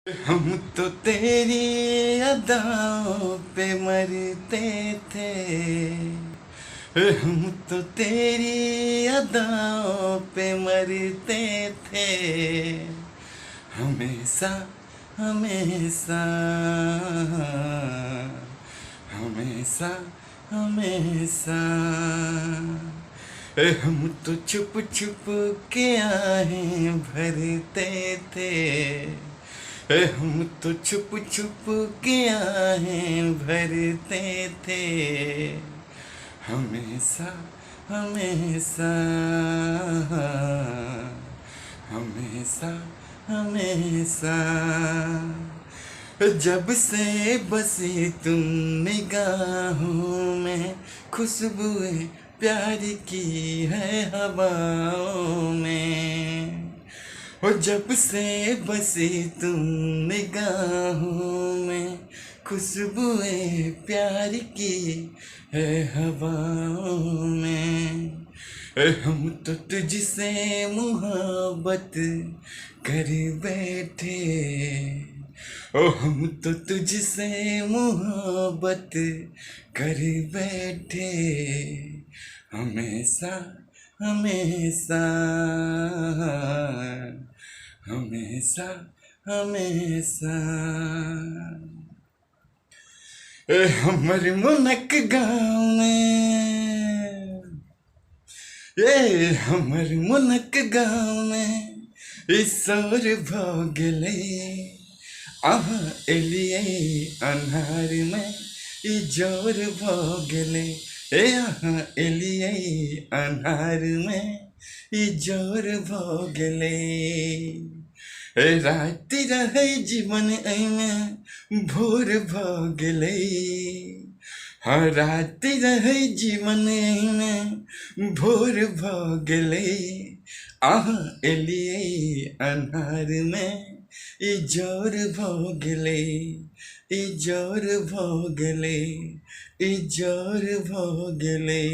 हम तो तेरी अदाओं पे मरते थे, हम तो तेरी अदाओं पे मरते थे। हमेशा हमेशा हमेशा हमेशा, हम तो छुप छुप के आहें भरते थे, हम तो छुप छुप के आहें भरते थे। हमेशा हमेशा हमेशा हमेशा, जब से बसी तुम निगाहों में, खुशबुएं प्यार की है हवाओं में। हो जब से बसी तुम निगाहों में, खुशबुएं प्यार की है हवाओं में। हम तो तुझसे मोहब्बत कर बैठे, ओ हम तो तुझसे मोहब्बत कर बैठे। हमेशा हमेशा हमेशा हमेशा, ए हमर मुनक गाँव में, ए हमर मुनक गाँव में ईश्वर भ गेलै। अहाँ एलियै अन्हार में इजोर भ गेलै, ए अहाँ एलियै अन्हार में इजोर भ गेलै। राति रहै जीवन एहिमे भोर भ गेलै, हाँ राति रहै जीवन एहिमे भोर भ गेलै। अहाँ एलियै अन्हार में इजोर भ गेलै, इजोर भ गेलै, इजोर भ गेलै।